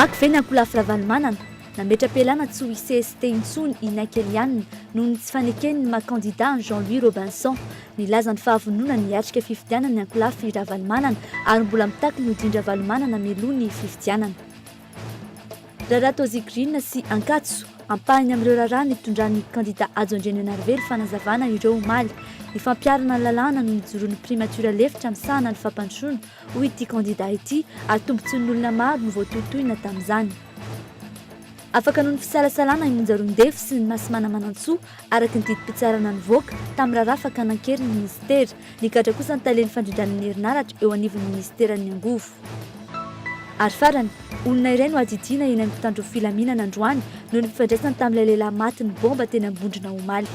Vaky ve ny ankolafy Ravalomanana? Nametra-pialana tsy ho cst intsony i Naika Eliane noho ny tsy fanekeny ny maha kandida an'i Jean Louis Robinson. Nilaza ny fahavononany hiatrika fifidianana ny ankolafy Ravalomanana ary mbola mitaky ny hodian-dRavalomanana mialoha ny fifidianana. Raharaha Tozzi Green sy Ankatso, ampahany amin'ireo raharaha nitondran'ny kandida Hajo Andrianainarivelo fanazavana ireo omaly. Ny fampiharana ny lalàna no nijoroan'ny Primature lefitra misahana ny fampandrosoana, hoy ity kandida ity, ary tombontsoan'ny olona maro no voatohintohina tamin'izany. Afaka noho ny fisalasalana i Monja Roindefo sy ny Masimana Manantsoa, araka ny didim-pitsarana nivoaka, tamin'ny raharaha fakana an-keriny ny minisitera. Nigadra kosa ny talen'ny fandrindrana ny herinaratra eo anivon'ny minisiteran'ny angovo. Ary farany, olona iray no adidiana eny amin'ny mpitandro filaminana androany noho ny fifandraisany tamin'ilay lehilahy matin'ny baomba teny Ambondrona omaly.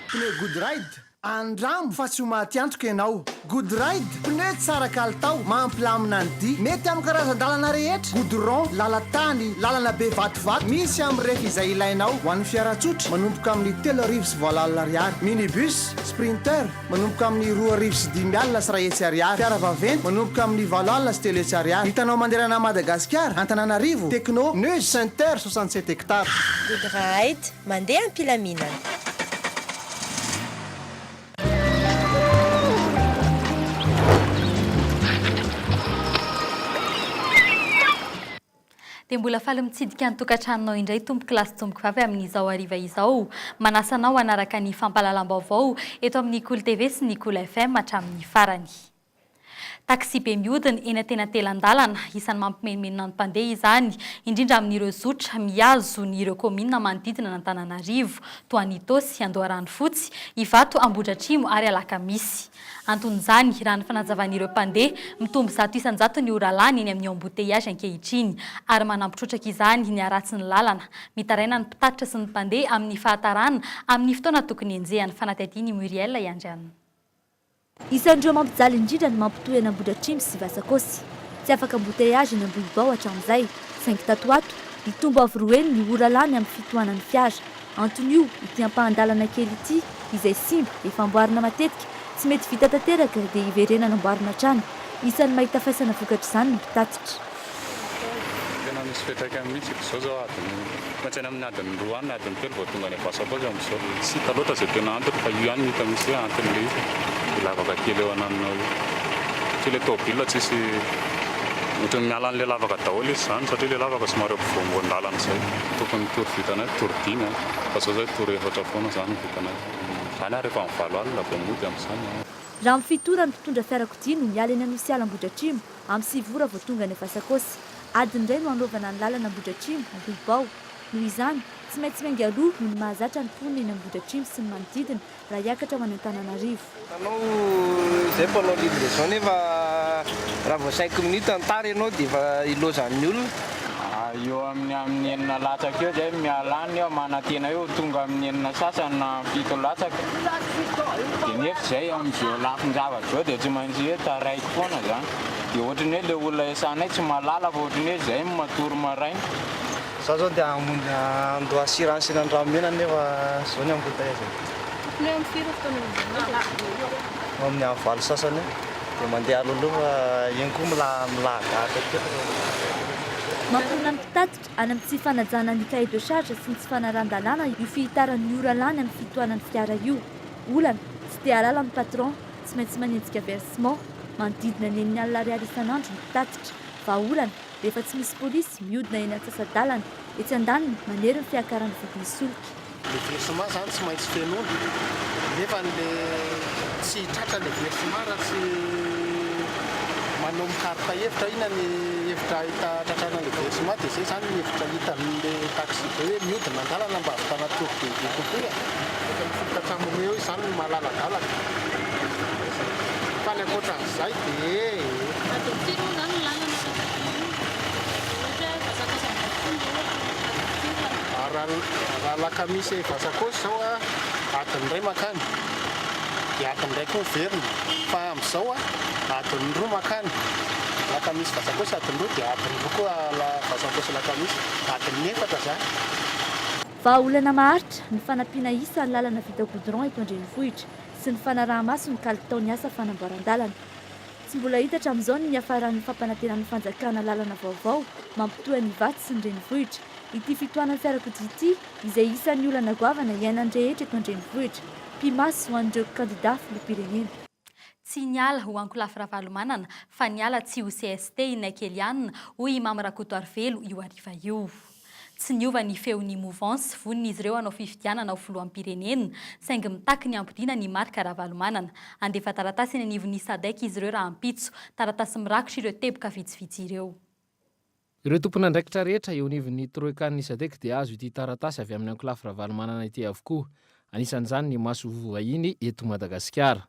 Pneu Goodride, andramo fa tsy ho maty antoka ianao. Goodride, pneu tsara kalitao, mampilamina ny dia. Mety amin'ny karazan-dalana rehetra, goudron, lalan-tany, lalana be vatovato. Misy amin'ny refy izay ilainao. Ho an'ny fiara tsotra, manomboka amin'ny 80 380 ariary. Minibus, Sprinter, Manomboka amin'ny 520 100 ariary. Fiara vaventy, manomboka amin'ny 380 ariary. Hitanao manerana an'i Madagasikara, Antananarivo, Techno, News, Center, 67 hectares. Good ride, mandeha am-pilaminana. Dia mbola faly mitsidika ny tokantranonao indray tompoko lahy sy tompoko vavy amin'izao hariva izao. Manasa anao hanaraka ny fampahalalam-baovao eto amin'ny Kolo TV sy ny Kolo FM hatramin'ny farany. Taksibe mihodina eny antenantelan-dalana, isan'ny mampimenomenona ny mpandeha izany, indrindra amin'ireo zotra mihazo ny ireo kaominina manodidina an'Antananarivo, toa an'Itaosy, Andoharanofotsy, Ivato, Ambohidratrimo ary Alakamisy. Anton'izany, raha ny fanazavan'ireo mpandeha, mitombo 100% ny ora lany eny amin'ny embouteillage ankehitriny, ary manampy trotraka izany ny haratsin'ny lalana. Mitaraina ny mpitatitra sy ny mpandeha amin'ny fahatarana amin'ny fotoana tokony henjehana. Fanadihadian'i Muriel Iandrianina. Isan'ireo mampijaly indrindra ny mampitohy an'Ambohidratrimo sy Vasakosy. Tsy afaka embouteillage eny Ambohibao hatramin'izay, saingy tato ho ato, nitombo avo roa heny ny ora lany amin'ny fitohanan'ny fiara. Anton'io, ity ampahan-dalana kely ity, izay simba, efa amboarina matetika, tsy mety vita tanteraka dia iverenana amboarina hatrany. Isan'ny mahita faisana vokatr'izany ny mpitatitra. Tena misy fiantraikany mihitsy, izao izao adiny, tsy maintsy any amin'ny adiny roa any na adiny telo vao tonga any Abasakoa izao amin'izao. Tsy hita loatra izay tena antony fa io ihany no hita misy hoe anton'ilay izy, io lavaka kely eo ananona io. Satria ilay tômôbila tsisy, ohatran'ny miala an'ilay lavaka daholo izy izany satria ilay lavaka somary ampovoampovoan-dalana izay. Tokony tour vitanay tour dimy an, fa izao izay tour efatra foana izany no vitanay. Izany ary efa amin'ny valo alina vao mody amin'izany an. Raha amin'ny fito ora ny mpitondra fiarakodia no miala eny Anosiala Ambohidratrimo, amin'ny sivy ora vao tonga any Vasakosy. Adiny iray no hanaovana ny lalana Ambohidratrimo, Ambohibao. Noho izany, tsy maintsy miainga aloha noho ny mahazatra ny mponina eny Ambohidratrimo sy ny manodidina raha hiakatra ho any Antananarivo. Hitanao izay mpanao livraison nefa raha vao cinq minutes en tard ianao dia efa ilaozan'ny olona. Eo amin'ny amin'ny enina latsaka eo zay miala any aho manantena hoe ho tonga amin'ny enina sasany na amin'ny fito latsaka. Dia nefa izay amin'izao lafin-javatra izao dia tsy maintsy hoe taraiky foana zany. Dia ohatran'ny hoe ilay olona iasanay tsy mahalala fa ohatran'ny hoe izay no matory maraina. Za zao dia hamonjy handoa assurance eny Andranomena nefa zao ny embouteillage e. Tokony hoe amin'ny firy ny fotoana handehanana dia Eo amin'ny amin'ny valo sasany eo dia mandeha alohaloha fa eny koa mila- milahadahatra kely. Mampirona ny mpitatitra any amin'ny tsy fanajana ny cahier de charge sy ny tsy fanarahan-dalàna io fihitaran'ny ora lany amin'ny fitohanan'ny fiara io. Olana, tsy te hahalala ny patron, tsy maintsy manenjika versement. Manodidina ny enina alina ariary isan'andro ny mpitatitra. Vahaolana, Rehefa tsy misy polisy, mihodina eny antsasa-dalana. Etsy andaniny, manery ny fiakaran'ny vidin'ny solika. Le versement zany tsy maintsy fenoina nefa le tsy tratra le versement raha tsy manao mikaroka hevitra inona ny hevitra ahita tratrarina le versement de zay zany ny hevitra hita amin'le taxi be hoe miodina andalana mba ahavitana tour bebe kokoa e, efa mifototra hatramin'ny roa eo izany no mahalaladalaka fa ny ankoatran'izay de. Adiny firy moa izany ny lalana mankatỳ io? Ohatra hoe Vasakosa Ambohidratrimo izao ohatra adiny firy lalana? Raha Alakamisy Vasakosa izao a, adiny iray mankany. dia adiny iray koa miverina. Fa amin'izao adiny roa mankany Alakamisy Vasapaosy, adiny roa dia adiny roa koa Vasapaosy Alakamisy, adiny efatra izany. Vahaolana maharitra ny fanampiana isa ny lalana vita goudron eto an-drenivohitra sy ny fanaraha-maso ny kalitaon'ny asa fanamboaran-dalana. Tsy mbola hita hatramin'izao ny niafaran'ny fampanantenan'ny fanjakana lalana vaovao mampitohy an'Ivato sy ny renivohitra. Ity fitohanan'ny fiarakodia ity izay isan'ny olana goavana iainan'ny rehetra eto an-drenivohitra. Pi-maso ho an'ireo kandida filoham-pirenena. Tsy niala ho ankolafy Ravalomanana fa niala tsy ho cst i Naika Eliane, hoy i Mamy Rakotoarivelo io hariva io. Tsy niova ny feon'ny mouvance, vonona izy ireo hanao fifidianana ho filoham-pirenena, saingy mitaky ny hampodiana an'i Marc Ravalomanana. Handefa taratasy eny anivon'ny Sadec izy ireo rahampitso, taratasy mirakitra ireo teboka vitsivitsy ireo. Ireo tompon'andraikitra rehetra eo anivon'ny Troikan'ny Sadec dia azo ity taratasy avy amin'ny ankolafy Ravalomanana ity avokoa, anisan'izany ny masoivoho vahiny eto Madagasikara.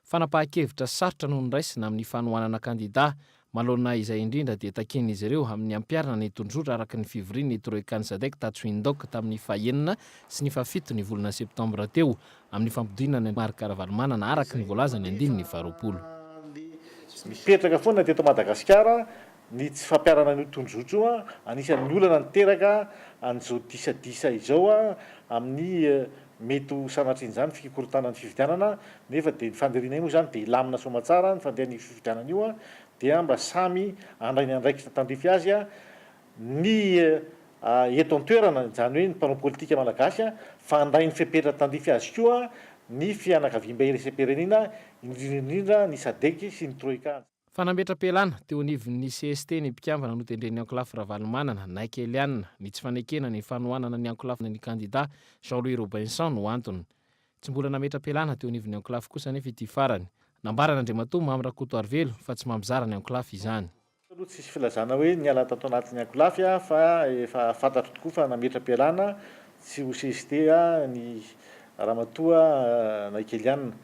Fanapahan-kevitra sarotra no noraisina amin'ny fanohanana kandida. Manoloana izay indrindra dia takian'izy ireo amin'ny hampiharana ny tondrozotra araka ny fivorian'ny Troikan'ny Sadec tatsy Windhoek tamin'ny fahenina sy ny fahafito ny volana septambra teo amin'ny fampodiana an'i Marc Ravalomanana araka ny voalazan'ny andininy faharoapolo. Mipetraka foana teto Madagasikara ny tsy fampiharana an'io tondrozotra io, anisan'ny olana niteraka an'izao disadisa izao amin'ny mety ho sanatrian'izany fikorontanan'ny fifidianana, nefa dia ny fanirianay moa izany dia hilamina soamatsara ny fandehan'io fifidianana io dia mba samy handray ny andraikitra tandrify azy ny eto an-toerana, izany hoe ny mpanao politika malagasy, fa handray ny fepetra tandrify azy koa ny fianakaviambe iraisam-pirenena, indrindra indrindra ny Sadec sy ny Troika. Fa nametra-pialana teo anivon'ny cst ny mpikambana notendren'ny ankolafy Ravalomanana, Naika Eliane, ny tsy fanekena ny fanohanana ny ankolafy ny kandida Jean Louis Robinson no antony. Tsy mbola nametra-pialana teo anivon'ny ankolafy kosa anefa ity farany. Nambaran'Andriamatoa Mamy Rakotoarivelo fa tsy mampizara ny ankolafy izany. Aloha tsisy filazana hoe niala tato anatin'ny ankolafy aho fa efa fantatro tokoa fa nametra-pialana tsy ho cst ny Ramatoa Naikelianina.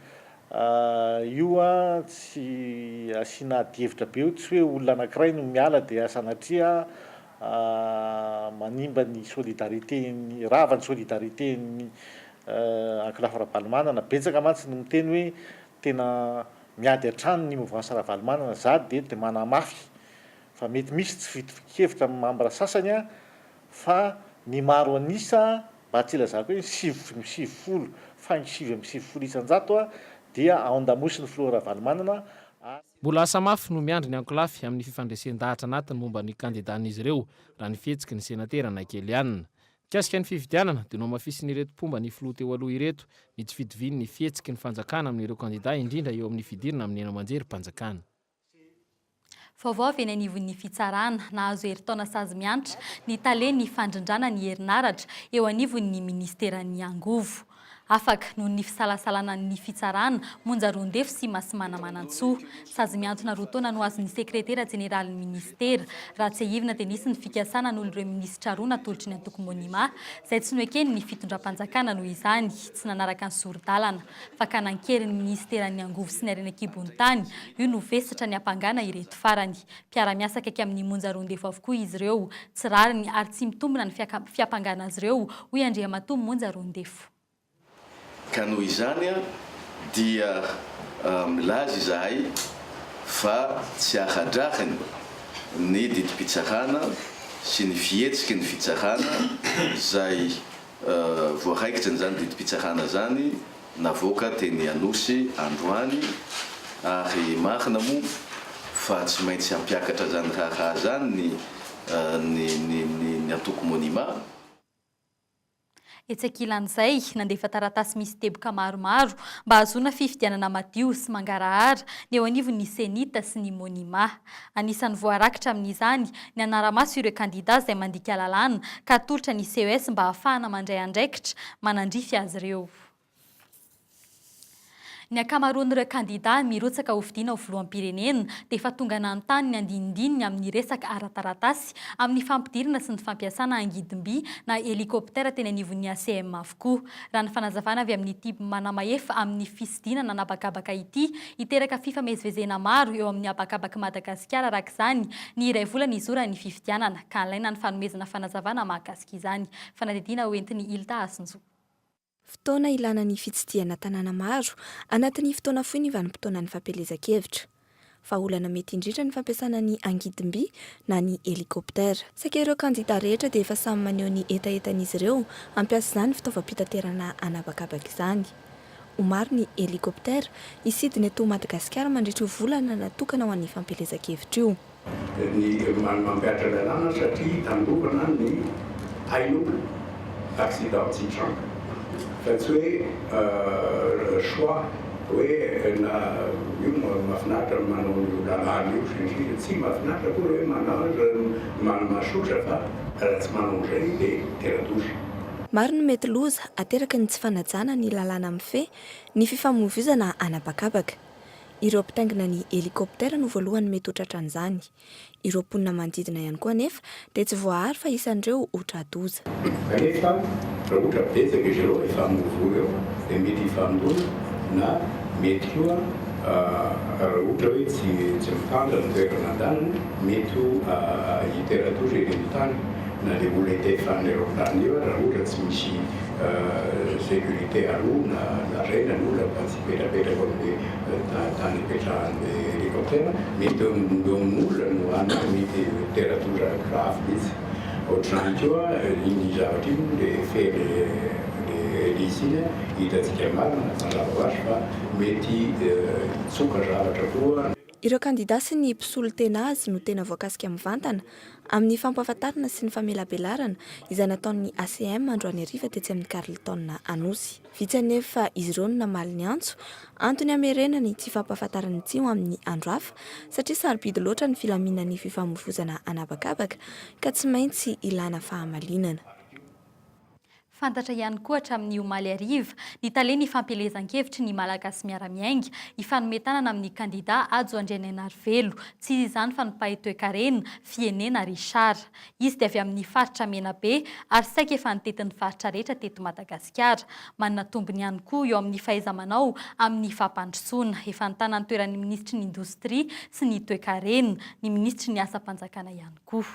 Io tsy asiana adihevitra be io, tsy hoe olona anankiray no miala dia sanatria manimba ny solidarité-n'ny, rava ny solidarité-n'ny ankolafy Ravalomanana. Betsaka mantsy ny miteny hoe tena miady hatrany ny mouvance Ravalomanana, za dia dia manamafy fa mety misy tsy fitovian-kevitra amin'ny mambra sasany fa ny maro an'isa Mba tsy ilazako hoe 99 faingo 99 isan-jato dia ao an-damosin'ny filoha Ravalomanana ary. Mbola asa mafy no miandry ny ankolafy amin'ny fifandresen-dahatra anatiny momba ny kandidan'izy ireo, raha ny fihetsiky ny senatera Naika Eliane. Mikasika ny fifidianana dia nohamafisin'ireto mpomba ny filoha teo aloha ireto ny tsy fitovian'ny fihetsiky ny fanjakana amin'ireo kandida indrindra eo amin'ny fidirana amin'ny haino aman-jerim-panjakana. Vaovao avy eny anivon'ny fitsarana, nahazo herintaona sazy miantra ny talen'ny fandrindrana ny herinaratra eo anivon'ny minisiteran'ny angovo. Afaka, noho ny fisalasalana ny fitsarana, Monja Roandefo sy Masimana Manantsoa. Sazy mihantona roa taona no azon'ny sekretera jeneralin'ny minisitera. Raha tsiahivina dia nisy ny fikasana hanolo ireo minisitra roa natolotry ny antoko Monima, izay tsy noeken'ny fitondram-panjakana noho izany, tsy nanaraka ny sori-dalana. Fakana an-keriny ny minisiteran'ny Angovo sy ny Harena an-kibon'ny tany. Io no vesatra niampangana ireto farany. Mpiara-miasa akaiky amin'i Monja Roindefo avokoa izy ireo. Tsy rariny ary tsy mitombina ny fiampangana azy ireo, hoy Andriamatoa Monja Roindefo. Ka noho izany dia milaza izahay fa tsy ara-drariny ny didim-pitsarana sy ny fihetsiky ny fitsarana izay Voaraikitra izany didim-pitsarana izany navoaka teny Anosy androany ary marina moa fa tsy maintsy hampiakatra izany raharaha izany ny ny ny ny antoko Monima. Etsy ankilan'izay, nandefa taratasy misy teboka maromaro mba hahazoana fifidianana madio sy mangarahara ny eo anivon'ny Cenit sy ny Monima. Anisan'ny voarakitra amin'izany ny hanara-maso ireo kandida izay mandika lalàna ka atolotra ny CES mba hahafahana mandray andraikitra manandrify azy ireo. Ny ankamaroan'ireo kandida mirotsaka hofidiana ho filoham-pirenena dia efa tonga nanontany ny andinindininy amin'ny resaka ara-taratasy amin'ny fampidirana sy ny fampiasana angidim-by na hélicoptère teny anivon'ny ACM avokoa. Raha ny fanazavana avy amin'ity manamahefa amin'ny fisidinana an'habakabaka ity, hiteraka fifamezivezena maro eo amin'ny habakabak'i Madagasikara araka izany ny iray volana hizoran'ny fifidianana, ka alaina ny fanomezana fanazavana mahakasika izany. Fanadihadiana hoentin'i Hilda Hasinjo. Fotoana ilana ny fitsidihana tanàna maro anatin'ny fotoana fohy ny vanim-potoanan'ny fampielezan-kevitra. Vahaolana mety indrindra ny fampiasana ny angidim-by na ny helikoptera. Saika ireo kandida rehetra dia efa samy maneho ny hetahetan'izy ireo hampiasa izany fitaovam-pitaterana an'habakabaka izany. Ho maro ny helikoptera hisidina eto Madagasikara mandritra io volana natokana ho an'ny fampielezan-kevitra io. Ny mampihatra lalàna satria hitandrovana ny ain'olona, accident tsy hitranga fa tsy hoe choix hoe na io mahafinaritra ny manao an'io lalàna io sy ny sisa, tsy mahafinaritra akory hoe manao masotra fa raha tsy manao an'izay dia mitera-doza. Maro ny mety loza ateraky ny tsy fanajana ny lalàna mifehy ny fifamoivoizana an'habakabaka. Ireo mpitaingina ny helikoptera no voalohany mety ho tratran'izany. Ireo mponina manodidina ihany koa anefa dia tsy voaaro fa isan'ireo ho tra-doza. Kanefa raha ohatra betsaka izy ireo hifamoivoy eo dia mety hifandona na mety koa raha ohatra hoe tsy tsy mitandrina ny toerana andaniny mety ho hitera-doza ery amin'ny tany na le olona itefan'ny aeroplane io ary raha ohatra tsy misy sécurité aloha na lazaina ny olona fa tsy hipetrapetraka eo amin'ny tany ipetrahan'ny hélicoptère, mety eo amin'olona no hany mety hitera-doza grave mihitsy. Ohatr'izany koa iny zavatra iny le effet le le hélice iny hitantsika marina mazava ho azy fa mety hitsoka zavatra koa. Ireo kandida sy ny mpisolo tena azy no tena voakasika mivantana amin'ny fampahafantarana sy ny famelabelarana izay nataon'ny ACM androany hariva tetsy amin'ny Carlton Anosy. Vitsy anefa izy ireo no namaly ny antso, antony hamerenana ity fampahafantarana ity ho amin'ny andro hafa satria sarobidy loatra ny filaminan'ny fifamoivozana an'habakabaka ka tsy maintsy ilana fahamalinana. Fantatra ihany koa hatramin'ny omaly hariva, ny talen'ny fampielezan-kevitry ny Malagasy Miara-Miainga, hifanome tanana amin'ny kandida Hajo Andrianainarivelo. Tsy iza izany fa ny mpahay toekarena, Fienena Richard. Izy dia avy amin'ny faritra Menabe ary saika efa nitety ny faritra rehetra teto Madagasikara. Manana tombony ihany koa eo amin'ny fahaiza-manao amin'ny fampandrosoana. Efa nitana ny toeran'ny minisitry ny Indostria sy ny toekarena, ny minisitry ny asam-panjakana ihany koa.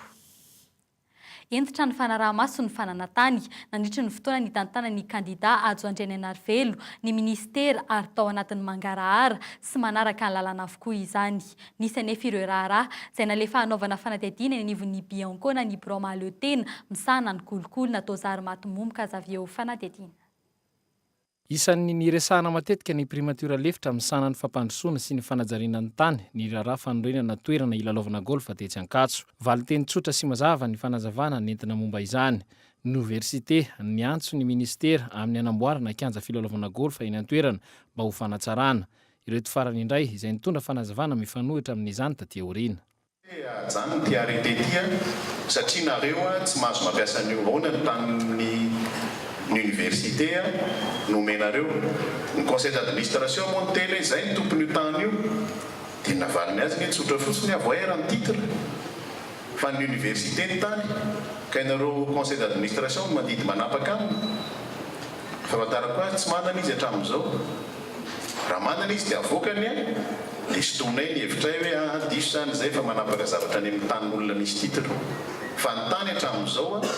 Hentitra ny fanaraha-maso ny fananantany. Nandritry ny fotoana nitantanan'ny kandidà Hajo Andrianainarivelo ny minisitera ary tao anatin'ny mangarahara sy manaraka ny lalàna avokoa izany. Nisy anefa ireo raharaha izay nalefa hanaovana fanadihadiana eny anivon'ny Bianco na ny birao mahaleo tena misahana ny kolikoly natao zary maty momoka aza avy eo fanadihadiana. Isan'ny niresahana matetika ny Primatiora lefitra misahana ny fampandrosoana sy ny fanajariana ny tany ny raharaha fanorenana toerana hilalaovana golf tetsy Ankatso. Valinteny tsotra sy mazava ny fanazavana nentina momba izany. Ny Oniversite niantso ny Minisitera amin'ny hanamboarana kianja filalaovana golf eny an-toerana mba ho fanatsarana. Ireto farany indray izay nitondra fanazavana mifanohitra amin'izany taty aoriana. Ajanony ity arrêté ity a, satria nareo a tsy mahazo mampiasa an'io, ahoana ny tanin'ny ny université a no omenareo, ny conseil d'administration moa niteny hoe izay no tompon'io tany io, dia ny navaliny azy nge tsotra fotsiny avohay ary ny titre fa ny université ny tany, ka ianareo conseil d'administration no mandidy manapaka aminy. Fahafantarako azy tsy manana izy hatramin'izao. Raha manana izy dia avoakany an, dia sintominay ny hevitray hoe aa diso izany izay fa manapaka zavatra any amin'ny tanin'olona misy titre. Fa ny tany hatramin'izao an,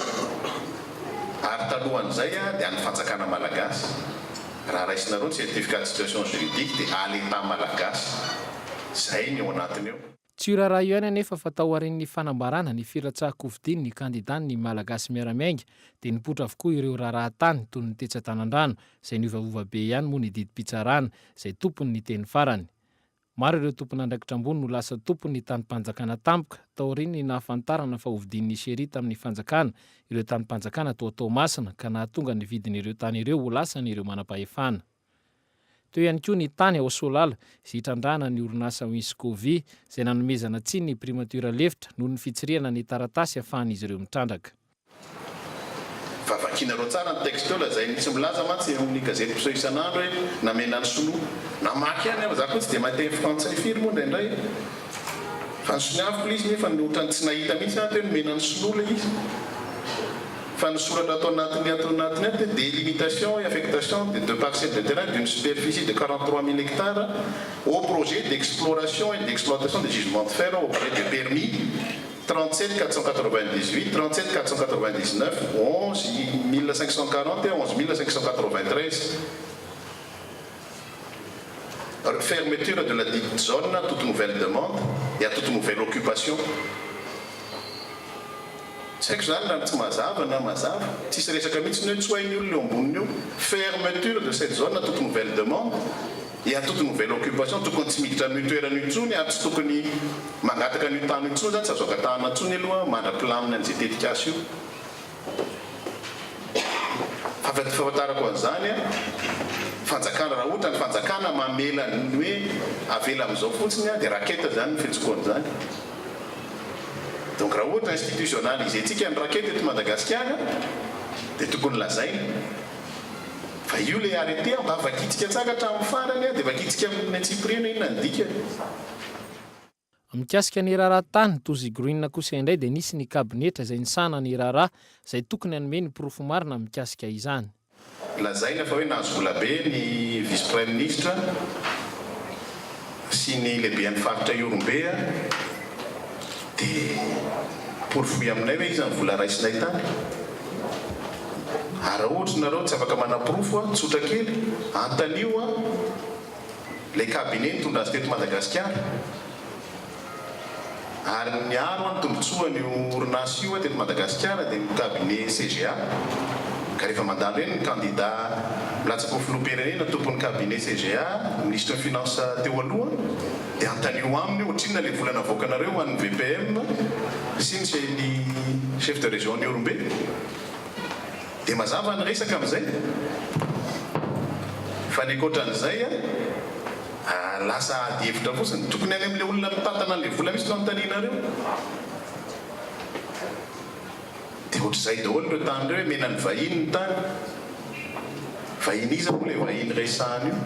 ary talohan'izay an dia an'ny fanjakana malagasy. Raha raisinareo ny certificat de situation juridique dia à l'Etat malagasy. Izay ny ao anatiny ao. Tsy io raharaha io ihany anefa fa taorian'ny fanambarana ny filatsahan-kofidin'ny kandidan'ny Malagasy Miara-Miainga dia nipoitra avokoa ireo raharaha tany toy ny tetsy Antanandrano izay niovaova be ihany moa ny didim-pitsarana izay tompony ny teny farany. Maro ireo tompon'andraikitra ambony no lasa tompon'ny tanim-panjakana tampoka taorian'ny nahafantarana fa hovidian'ny Chery tamin'ny fanjakana ireo tanim-panjakana tao Toamasina ka nahatonga ny vidin'ireo tany ireo ho lasan'ireo manam-pahefana. Teo ihany koa ny tany ao Soalala izay hitrandrahana ny orinasa Winscovi izay nanomezana tsiny ny Primatiora lefitra noho ny fitsirihana ny taratasy afahan'izy ireo mitrandraka. Fa vakinareo tsara ny texte eo lazainy tsy milaza mantsy eo amin'ny gazety mpiseho isan'andro hoe namena ny sinoa. Namaky ihany aho, za koa tsy dia mahay teny frantsay firy moa indraindray fa nosoniaviko ilay izy nefa ohatran'ny tsy nahita mihitsy aho hoe nomena ny sinoa ilay izy. Fa ny soratra ato anatiny ato anatiny ato dia délimitation et affectation de deux parcelles de terrain d'une superficie de 43 000 hectares au projet d'exploration et d'exploitation des gisements de fer auprès de permis. 37 498, 37 499, 11540 et 11593. Fermeture de la dite zone à toute nouvelle demande et à toute nouvelle occupation. Tsy haiko izany raha tsy mazava na mazava. Tsisy resaka mihitsy ny hoe tsoahin'ny olona eo amboniny eo. Fermeture de cette zone à toute nouvelle demande et à toute nouvelle occupation. Tokony tsy miditra amin'io toerana io intsony ary tsy tokony mangataka an'io tany io intsony izany, tsy azo angatahana intsony aloha mandra-pilamina an'izay tetikasa io. Fa fahafantarako an'izany an, fanjakana, raha ohatra ny fanjakana mamela ny hoe avela amin'izao fotsiny an, dia racket izany ny fiantsoako an'izany. Donc raha ohatra institutionnaliser-tsika ny racket eto Madagasikara dia tokony lazaina fa io ilay arrêté mba vakintsika tsara hatramin'ny farany an, dia vakintsika amin'ny antsipiriany hoe inona ny dikany. Mikasika ny raharaha tany Tozy Green kosa indray dia nisy ny kabinetra izay nisahana ny raharaha izay tokony hanome ny porofo marina mikasika izany. Lazaina fa hoe nahazo vola be ny vice praiminisitra sy ny lehiben'ny faritra Ihorombe dia porofoy aminay hoe iza ny vola raisinay tany. Ary raha ohatra nareo tsy afaka manaporofo, tsotra kely, antanio Ilay cabinet nitondra azy teto Madagasikara ary niaro ny tombotsoan'io orinasa io teto Madagasikara dia ny cabinet CGA. Ka rehefa mandalo eny ny kandida milatsaka ho filoham-pirenena tompon'ny cabinet CGA, minisitry ny finance teo aloha, dia antanio aminy hoe ohatrinona ilay vola navoakanareo ho an'ny VPM sy ny chef de région an'Ihorombe. Dia mazava ny resaka amin'izay. Fa ny ankoatran'izay a, lasa ady hevitra fotsiny. Tokony any amin'ilay olona mitantana an'ilay vola mihitsy no anontanianareo. Dia ohatr'izay daholo ireo tany ireo hoe omena ny vahiny ny tany. Vahiny iza moa ilay vahiny resahana io?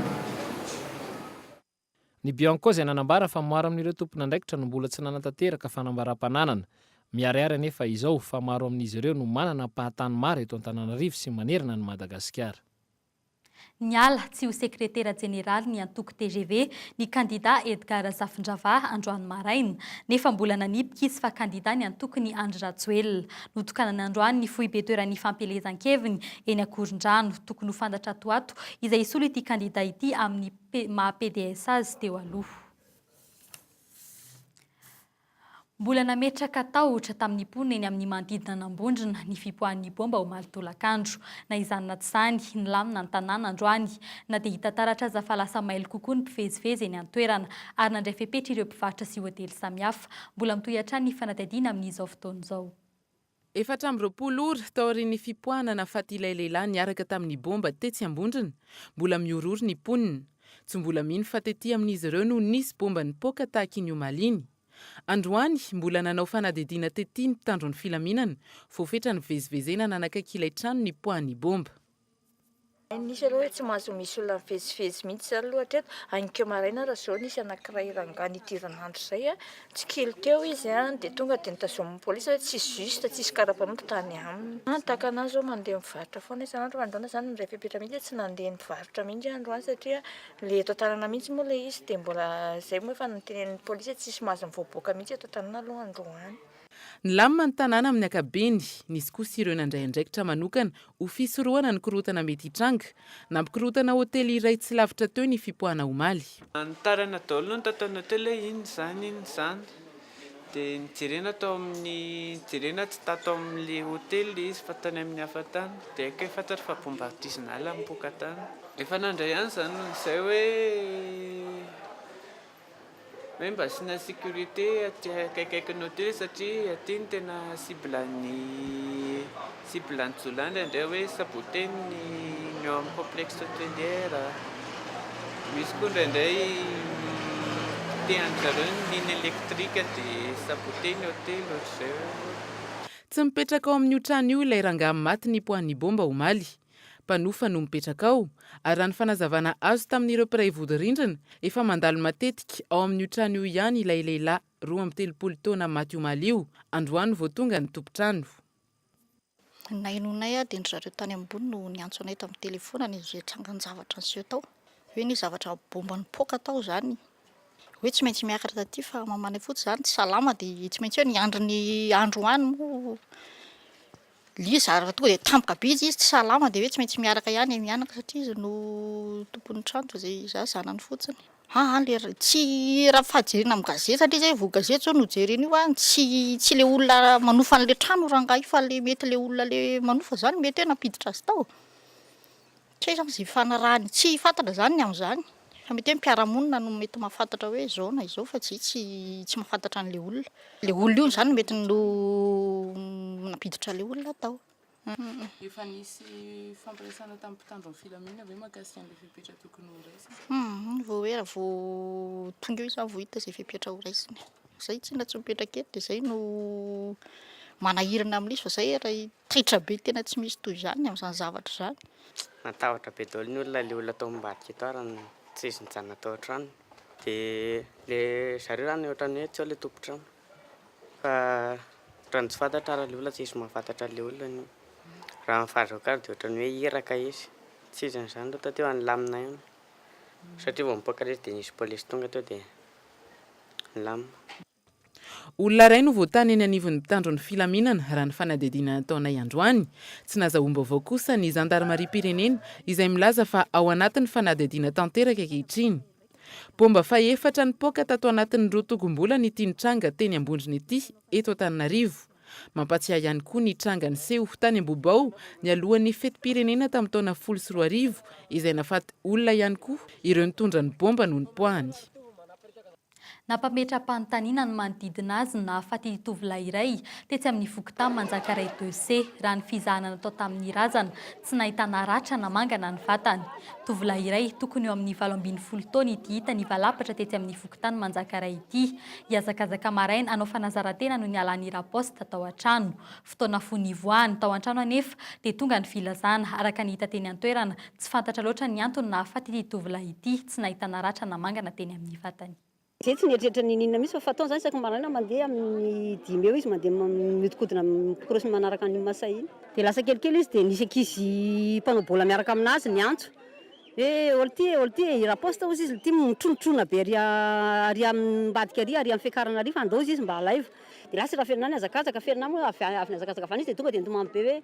Ny Bianco izay nanambara fa maro amin'ireo tompon'andraikitra no mbola tsy nanatanteraka fanambaram-pananana. Miharihary anefa izao fa maro amin'izy ireo no manana ampahan-tany maro eto Antananarivo sy manerana an'i Madagasikara. Niala tsy ho sekretera jeneraly ny antoko tgv ny kandida Edgard Razafindravaha androany maraina, nefa mbola nanipika izy fa kandida ny antokony Andry Rajoelina. Notokanany androany ny foibe toeran'ny fampielezan-keviny eny Akorondrano. Tokony ho fantatra ato ho ato izay hisolo ity kandida ity amin'ny maha pds azy teo aloha. Mbola nametraka tahotra tamin'ny mponina eny amin'ny manodidina an'Ambondrona ny fipoahan'ny bomba omaly tolakandro. Na izany na tsy izany, nilamina ny tanàna androany. Na dia hita taratra aza fa lasa mailo kokoa ny mpivezivezy eny an-toerana ary nandray fepetra ireo mpivarotra sy hotely samihafa. Mbola mitohy hatrany ny fanadihadiana amin'izao fotoana izao. 24 ora taorian'ny fipoahana nahafaty ilay lehilahy niaraka tamin'ny bomba tetsy Ambondrona, mbola mihorohoro ny mponina. Tsy mbola mino fa tety amin'izy ireo no nisy bomba nipoaka tahaka iny omaly iny. Androany, mbola nanao fanadihadiana tety ny mpitandro ny filaminana, voafetra nivezivezena nanakaiky ilay trano nipoahan'ny bomba. Nisy aloha hoe tsy mahazo misy olona mivezivezy mihitsy izany aloha hatreto. Aninkeo maraina ary izao nisy anankiray rangahy nidiran'andro izay, tsy kely teo izy dia tonga dia notazomin'ny polisy hoe tsisy juste, tsisy karapanondro tany aminy. Tahaka an'ahy izao mandeha mivarotra foana isan'andro fa androany izany niray fepetra mihitsy hoe tsy nandeha nivarotra mihitsy aho androany satria ilay eto an-tanana mihitsy moa ilay izy dia mbola izay moa efa notenenin'ny polisy hoe tsisy mahazo mivoaboaka mihitsy eto an-tanana aloha androany. Nilamina ny tanàna amin'ny ankapobeny, nisy kosa ireo nandray andraikitra manokana ho fisorohana ny korontana mety hitranga. Nampikorontana hotely iray tsy lavitra teo ny fipoahana omaly. Nitaraina daholo ny tato amin'ny hotely hoe inona izany, inona izany. Dia nijerena tao amin'ny, nijerena tsy tato amin'ilay hotely ilay izy fa tany amin'ny hafa tany. Dia hay kay fantatra fa bomba artisanal nipoaka tany. Efa nandray ihany izany izay hoe. Hoe mba asiana sécurité aty akaikikaikin'ny hotely satria aty no tena cible ny cible ny jiolahy indraindray hoe saboter ny ny eo amin'ny complexe hotelière. Misy koa indraindray potehan-dry zareo ny ligne électrique dia saboter ny hotely ohatr'izay. Tsy mipetraka ao amin'io trano io ilay rangahy maty nipoahan'ny bomba omaly. Mpanofa no mipetraka ao, ary raha ny fanazavana azo tamin'ireo mpiray vodirindrina, efa mandalo matetika ao amin'io trano io ihany ilay lehilahy 32 taona maty omaly io, androany vao tonga ny tompon-trano. Ny nahenoanay dia ndry zareo tany ambony no niantso anay tamin'ny telefaonina izay trangan-javatra niseho tao, hoe nisy zavatra bomba nipoaka tao izany. Hoe tsy maintsy miakatra taty fa mamanay fotsiny zany tsy salama dia tsy maintsy hoe niandry ny androany moa le izy ary tonga dia tampoka be izy izy tsy salama dia hoe tsy maintsy miaraka ihany e mianaka satria izy no tompon'ny trano fa zay za zanany fotsiny. Aa le ra- tsy raha fahajerena amin'ny gazety satria zay vao gazety zao no jerena io an, tsy tsy le olona manofa an'le trano rangahy io fa le mety le olona le manofa zany mety hoe nampiditra azy tao. Tsy hay zany ze ifanarahany, tsy fantatra zany ny amin'izany fa mety hoe ny mpiara-monina no mety mahafantatra hoe izao na izao fa tsy tsy tsy mahafantatra an'le olona. Le olona io zany mety no nampiditra an'le olona tao. Efa nisy fampiresahana tamin'ny mpitandro ny filaminana ve mahakasika an'ilay fepetra tokony ho raisina? Hum, vao hoe raha vao tonga eo izy vao hita izay fepetra ho raisina. Zay tsinona tsy mipetraka eto dia zay no manahirana amin'izy fa zay raha taitra be tena tsy misy toy izany amin'izany zavatra izany. Natahotra be daholo ny olona, le olona tao ambadika tao ary tsisy nijanona tao an-trano. Dia le zareo zany ohatran'ny hoe tsy ao le tompon-trano. Fa ohatran'ny tsy fantatra ary le olona, tsisy mahafantatra an'le olona anie. Raha ny fahazoako azy dia ohatran'ny hoe iraka izy. Tsy izy an'izany aloha taty fa nilamina ihany. Satria vao nipoaka ilay izy dia nisy polisy tonga teo dia nilamina. Olona iray no voatàna eny anivon'ny mpitandro ny filaminana, raha ny fanadihadiana nataonay androany. Tsy nazahoam-baovao kosa ny zandarimariam-pirenena izay milaza fa ao anatin'ny fanadihadiana tanteraka ankehitriny. Baomba fahefatra nipoaka tato anatin'ny roa togom-bolana ity nitranga teny Ambondrona ity, eto Antananarivo. Mampatsiahy ihany koa ny tranga niseho tany Ambohibao nialohan'ny fetim-pirenena tamin'ny taona 2010, izay nahafaty olona ihany koa ireo nitondra ny baomba no nipoahany. Nampametra-panontaniana ny manodidina azy ny nahafaty ity tovolahy iray tetsy amin'ny fokontany Manjakaray deux C, raha ny fizahana natao tamin'ny razana. Tsy nahitana ratra na mangana ny vatany. Tovolahy iray tokony eo amin'ny 18 taona ity hita nivalapatra tetsy amin'ny fokontany Manjakaray ity. Hihazakazaka maraina hanao fanazarantena no nialan'i Raposte tao an-trano. Fotoana fony nivoahany tao an-trano anefa dia tonga ny filazana. Araka ny hita teny an-toerana, Tsy fantatra loatra ny antony nahafaty ity tovolahy ity, tsy nahitana ratra na mangana teny amin'ny vatany. Zay tsy nieritreritra niniana mihitsy fa fataony zany isaky ny maraina mandeha amin'ny dimy eo izy mandeha miodikodina mikorosy manaraka an'iny Masay iny. Dia lasa kelikely izy dia nisy ankizy mpanao baolina miaraka aminazy niantso hoe ol ty e ol ty e i Raposte hozy izy ity mitronotrona be ary ary ambadika ary ary amin'ny fiakarana ary fa andao hozy izy mba alaivo. Dia lasa i Rafelina nihazakazaka, Felina moa avy avy nihazakazaka avy any izy dia tonga dia nitomany be hoe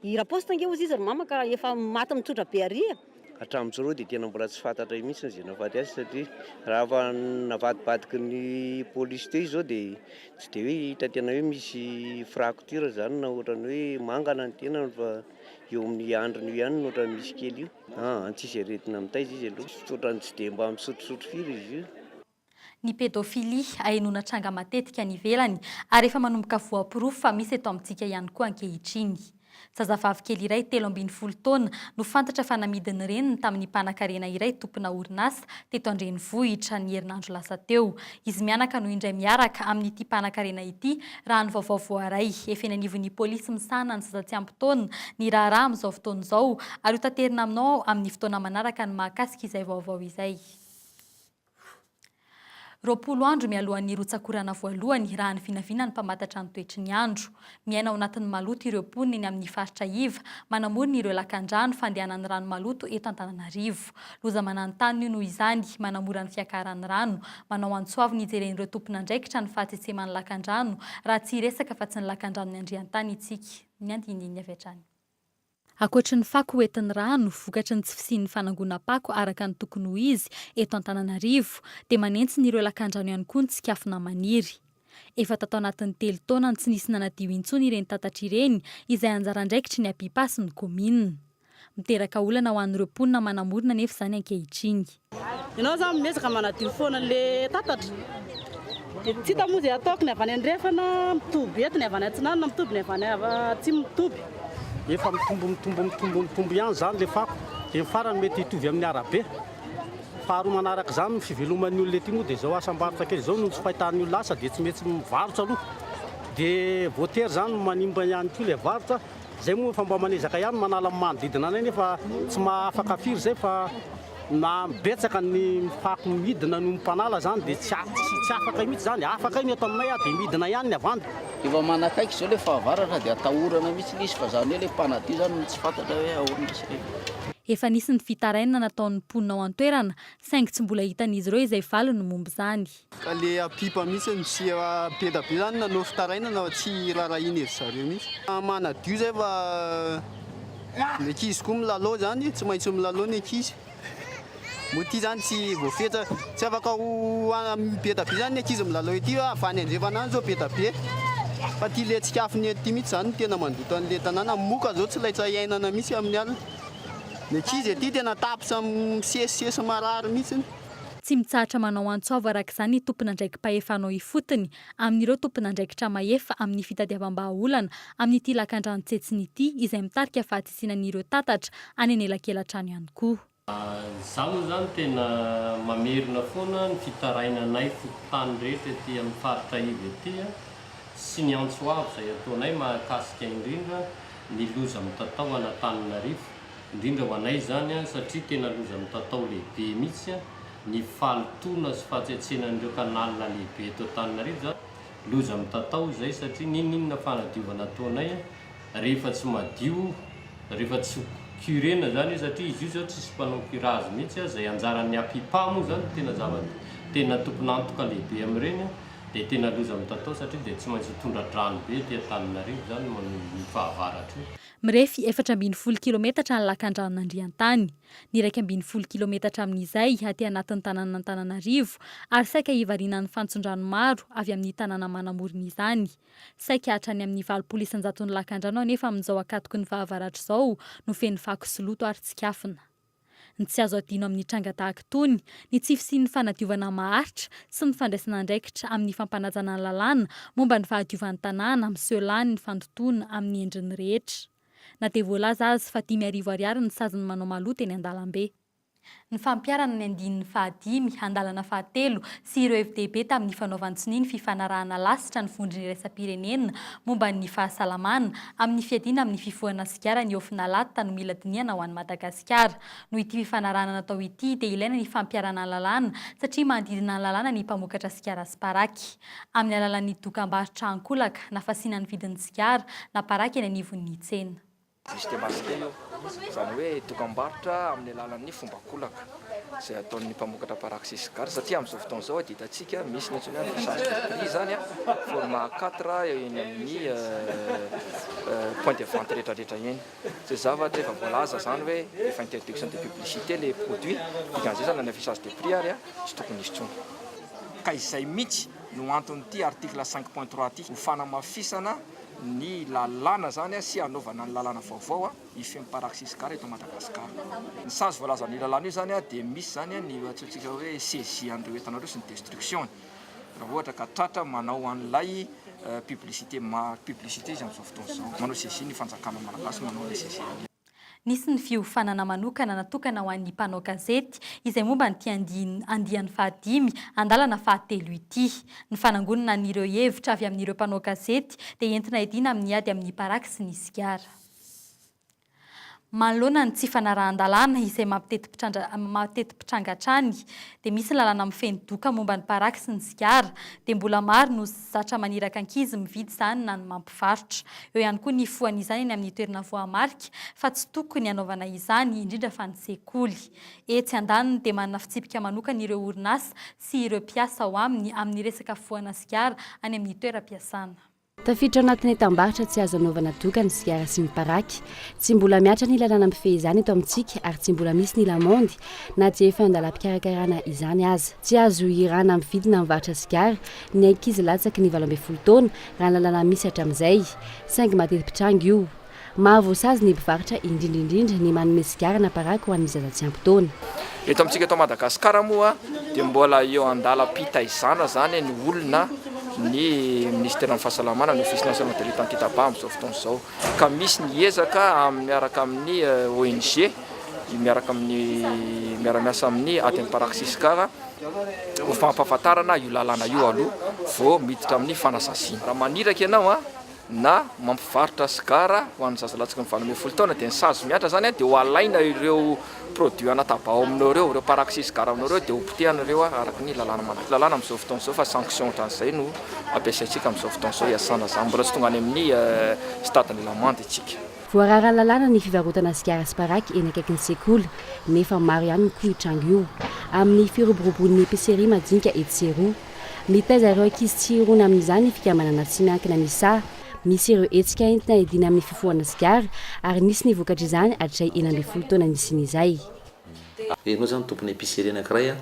I Raposte ange hozy izy ry mama ka efa maty mitsotra be ary e! Hatramin'izao dia tena mbola tsy fantatra mihitsy izay nahafaty azy satria raha efa navadibadiky ny polisy teo izy izao dia tsy dia hoe hita tena hoe misy fracture izany na ohatran'ny hoe mangana ny tenany fa eo amin'ny handriny eo ihany no ohatran'ny misy kely io. Aa tsisy aretina mitaiza izy aloha, ohatran'ny tsy dia mba misotrosotro firy izy io. Ny pédophilie, ahenoana tranga matetika any ivelany ary efa manomboka voaporofo fa misy eto amintsika ihany koa ankehitriny. Zazavavy kely iray 13 taona no fantatra fa namidin'ny reniny tamin'ny mpanakarena iray tompona orinasa teto an-drenivohitra ny herinandro lasa teo. Izy mianaka no indray miaraka amin'ity mpanakarena ity raha ny vaovao voaray. Efa eny anivon'ny polisy misahana ny zaza tsy ampy taona ny raharaha amin'izao fotoana izao ary hotaterina aminao amin'ny fotoana manaraka ny mahakasika izay vaovao izay. 20 andro mialohan'ny rotsakorana voalohany, raha ny vinavinan'ny mpamantatra ny toetry ny andro. Miaina ao anatin'ny maloto ireo mponina eny amin'ny faritra iva, manamorona ireo lakandrano fandehanan'ny rano maloto eto Antananarivo. Loza mananontanona io noho izany, manamora ny fiakaran'ny rano. Manao antso avo ny hijeren'ireo tompon'andraikitra ny fahatsetseman'ny lakandrano, raha tsy hiresaka fa tsy ny lakandranon'i Andriantany isika. Ny andinindininy avy hatrany. Ankoatry ny fako hoentin'ny rano, vokatry ny tsy fisian'ny fanangonam-pako araka ny tokony ho izy eto Antananarivo, dia manentsina ireo lakandrano ihany koa ny tsikafona maniry. Efa tato anatin'ny telo taona no tsy nisy nanadio intsony ireny tatatra ireny, izay anjara andraikitry ny Apipa sy ny kaominina. Miteraka olana ho an'ireo mponina manamorona anefa izany ankehitriny. Ianao zany miezaka manadio foana an'le tatatra dia tsy hita moa izay ataoko, ny avy any andrefana mitoby eto, ny avy any atsinanana mitoby, ny avy any atsimo mitoby. Efa mitombo mitombo mitombo mitombo ihany izany le fako dia ny farany mety hitovy amin'ny arabe. Faharoa manaraka izany ny fiveloman'ny olona ety moa dia izao asam-barotra kely izao noho ny tsy fahitan'ny olona asa dia tsy maintsy mivarotra aloha dia voatery izany manimba ihany koa ilay varotra. Zay moa efa mba manezaka ihany manala ny manodidina anay nefa tsy mahafaka firy zay fa na betsaka ny fako midina noho ny mpanala zany dia tsy tsy afaka mihitsy zany, afaka iny eto aminay dia midina ihany ny avanda. Efa manakaiky izao ilay fahavaratra dia atahorana mihitsy ilay izy fa izany hoe ilay mpanadio izany no tsy fantatra hoe ahoana sy. Efa nisy ny fitarainana nataon'ny mponina ao an-toerana, saingy tsy mbola hitan'izy ireo izay valiny momba izany. Ka le apipa mihitsy no tsy be da be zany nanao fitarainana fa tsy rarahian'iry zareo mihitsy. Manadio zay fa ny ankizy koa milalao zany, tsy maintsy milalao ny ankizy. Moa ity zany tsy voafetra, tsy afaka ho be da be zany ny ankizy milalao ety fa avy any andrefana any zao be da be. Fa ty le tsikafony ety mihitsy zany no tena mandoto an'le tanàna, moka zao tsy laitra iainana mihitsy amin'ny alina. Ny ankizy ety tena tapitra misesisesy marary mihitsy. Tsy mitsahatra manao antso avo araka izany ny tompon'andraiki-pahefana ao ifotony amin'ireo tompon'andraikitra mahefa amin'ny fitadiavam-bahaolana amin'ity lakandrano tsetsiny ity izay mitarika fahatsisinan'ireo tatatra any anelakelan-trano ihany koa. Izaho moa izany tena mamerina foana ny fitarainanay fokontany rehetra ety amin'ny faritra iva ety sy ny antso avo izay ataonay mahakasika indrindra ny loza mitatao an'Antananarivo, indrindra ho anay izany satria tena loza mitatao lehibe mihitsy ny fahalotoana sy fahatsetsenan'ireo canal lehibe eto Antananarivo izany, loza mitatao izay satria n'inon'inona fanadiovana ataonay rehefa tsy madio, rehefa tsy curena zany io satria izy io zao tsisy mpanao curage mihitsy izay anjaran'ny APIPA moa zany tena zava tena tompon'antoka lehibe amin'ireny dia tena loza mitatao satria dia tsy maintsy tondra-drano be aty Antananarivo zany ny fahavaratra io. Mirefy 14 kilometatra ny lakandranon'Andriantany. Ny 11 kilometatra amin'izay aty anatin'ny tanànan'Antananarivo ary saika hivarinan'ny fantson-drano maro avy amin'ny tanàna manamorona izany. Saika hatrany amin'ny 80 isan-jaton'ny lakandrano anefa amin'izao ankatoky ny fahavaratra izao no feno fako sy loto ary tsikafona. Ny tsy azo adino amin'ny tranga tahaka itony, ny tsy fisian'ny fanadiovana maharitra sy ny fandraisana andraikitra amin'ny fampanajana ny lalàna momba ny fahadiovan'ny tanàna miseho lany ny fandotoana amin'ny endriny rehetra. Na dia voalaza aza fa 5000 ariary ny sazin'ny manao maloto eny an-dalambe. Ny fampiharana ny andininy fahadimy, andalana fahatelo, sy ireo hevi-dehibe tamin'ny fanaovan-tsonia ny fifanarahana lasitra ny vondrona iraisam-pirenena momba ny fahasalamana amin'ny fiadiana amin'ny fifohana sigara ny Ofnalat no mila dinihana ho an'i Madagasikara. Noho ity fifanarahana natao ity dia ilaina ny fampiharana ny lalàna satria manodidina ny lalàna ny mpamokatra sigara sy paraky. Amin'ny alalan'ny dokam-barotra ankolaka na fasiana ny vidin'ny sigara na paraky eny anivon'ny tsena. Juste masqué io, izany hoe dokam-barotra amin'ny alalan'ny fomba ankolaka izay ataon'ny mpamokatra paraky sy sigara satria amin'izao fotoana izao dia hitantsika misy ny antsoina hoe affichage de prix izany format A4 eny amin'ny point de vente rehetrarehetra eny. Izay zavatra efa voalaza izany hoe efa interdiction de publicité le produit, dikan'izay izany na ny affichage de prix ary tsy tokony hisy intsony. Ka izay mihitsy no anton'ity article cinq point trois ity, ho fanamafisana ny lalàna izany sy hanaovana ny lalàna vaovao hifehy ny paraky sy sigara eto Madagasikara. Ny sazy voalazan'io lalàna io izany dia misy izany ny antsointsika hoe saisie an'ireo entana ireo sy ny destruction-ny raha ohatra ka tratra manao an'ilay publicité publicité izy amin'izao fotoana izao. Manao saisie ny fanjakana malagasy manao ilay saisie. Nisy ny fiofanana manokana natokana ho an'ny mpanao gazety izay momba an'ity andiany fahadimy, andalana fahatelo ity. Ny fanangonana an'ireo hevitra avy amin'ireo mpanao gazety dia entina hiadiana amin'ny ady amin'ny paraky sy ny sigara. Manoloana ny tsy fanarahan-dalàna izay mateti-pitranga hatrany dia misy ny lalàna mifehy ny doka momba ny paraky sy ny sigara dia mbola maro no zatra maniraka ankizy mividy izany na ny mampivarotra. Eo ihany koa ny hifohana izany eny amin'ny toerana voamarika fa tsy tokony hanaovana izany, indrindra fa ny sekoly. Etsy andaniny dia manana fitsipika manokana ireo orinasa sy ireo mpiasa ao aminy amin'ny resaka fifohana sigara any amin'ny toeram-piasana. Tafiditra ao anatin'ny entam-barotra tsy azo anaovana doka ny sigara sy ny paraky. Tsy mbola mihatra ny lalàna mifehy izany eto amintsika ary tsy mbola misy ny lamandy na dia efa eo an-dalam-pikarakarana izany aza. Tsy azo irana mividy na mivarotra sigara ny ankizy latsaky ny 18 taona raha ny lalàna misy hatramin'izay. Saingy mateti-pitranga io. Mahavoasazy ny mpivarotra indrindra indrindra ny manome sigara na paraky ho an'ny zaza tsy ampy taona. Eto amintsika eto Madagasikara moa dia mbola eo an-dalam-pitaizana izany ny olona ny minisiteran'ny fahasalamana, ny Office national de lutte anti-tabac amin'izao fotoana izao ka misy ny ezaka miaraka amin'ny ONG miaraka amin'ny miara-miasa amin'ny ady amin'ny paraky sy sigara ho fampahafantarana io lalàna io aloha vao miditra amin'ny fanasaziana. Raha maniraka ianao na mampivarotra sigara ho an'ny zaza latsaky ny 18 taona dia ny sazy mihatra izany dia ho alaina ireo produit ana tabac ao aminao ireo, ireo paraky sy sigara aminao ireo dia ho potehana ireo araka ny lalàna manaraka. Lalàna amin'izao fotoana izao fa sanction ohatran'izay no ampiasaintsika amin'izao fotoana izao hiasana izany. Mbola tsy tonga any amin'ny stade-n'ny l'amende isika. Voararan'ny lalàna ny fivarotana sigara sy paraky eny akaikin'ny sekoly, nefa maro ihany koa io tranga io, amin'ny firoborobon'ny epicerie madinika etsy sy eroa. Mitaiza ireo ankizy tsy hirona amin'izany ny fikambanana tsy miankina Misa. Misy ireo hetsika entina hiadiana amin'ny fifohana sigara ary nisy ny vokatr'izany hatrizay 16 taona nisiany izay. Ianao izany tompona epicerie anankiray an,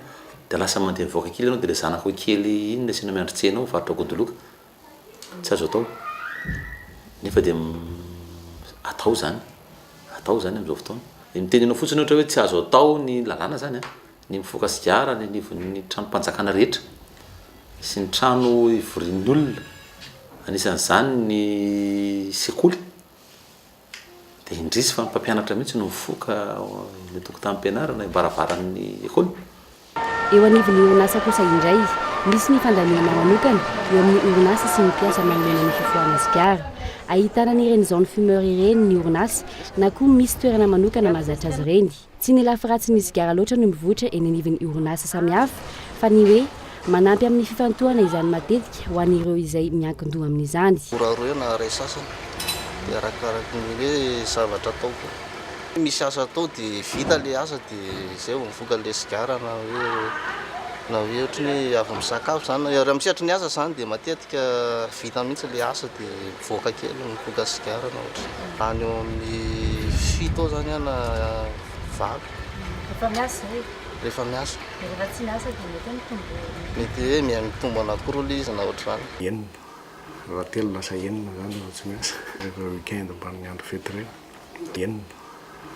dia lasa mandeha mivoaka kely ianao dia ilay zanakao kely iny no asiana miandry tsena ao mivarotra godoloka. Tsy azo atao. Nefa dia atao izany. Atao izany amin'izao fotoana. Dia miteny anao fotsiny ohatra hoe tsy azo atao ny lalàna izany an, ny mifoka sigara any anivon'ny tranom-panjakana rehetra sy ny trano ivorian'ny olona, anisan'izany ny sekoly. Dia indrisy fa ny mpampianatra mihitsy no mifoka eny an-tokotanim-pianarana, eo am-baravaran'ny école. Eo anivon'ny orinasa kosa indray, misy ny fandaminana manokana eo amin'ny orinasa sy ny mpiasa manoloana ny fifohana sigara. Ahitana an'ireny zone fumeur ireny ny orinasa na koa misy toerana manokana mahazatra azy ireny. Tsy ny lafy ratsin'ny sigara loatra no mivoitra eny anivon'ny orinasa samihafa fa ny hoe manampy amin'ny fifantohana izany matetika ho an'ireo izay miankin-doha amin'izany. Ora roa eo na iray sasany dia arakaraky ny hoe zavatra atao koa. Misy asa atao dia vita ilay asa dia izay vao mivoaka ilay sigara na hoe na hoe ohatry ny hoe avy misakafo izany. Raha misehatry ny asa izany dia matetika vita mihitsy ilay asa dia mivoaka kely mifoka sigara na ohatr'izay. Any eo amin'ny fito eo izany aho na valo. Rehefa miasa izay? Rehefa miasa. Dia rehefa tsy miasa dia mety hoe mitombo? Mety hoe miha-mitombo anankiroa ilay izy na ohatr'izany. Enina. Raha telo lasa enina izany rehefa tsy miasa. Rehefa week-end mbamin'ny andro fety ireny. Enina.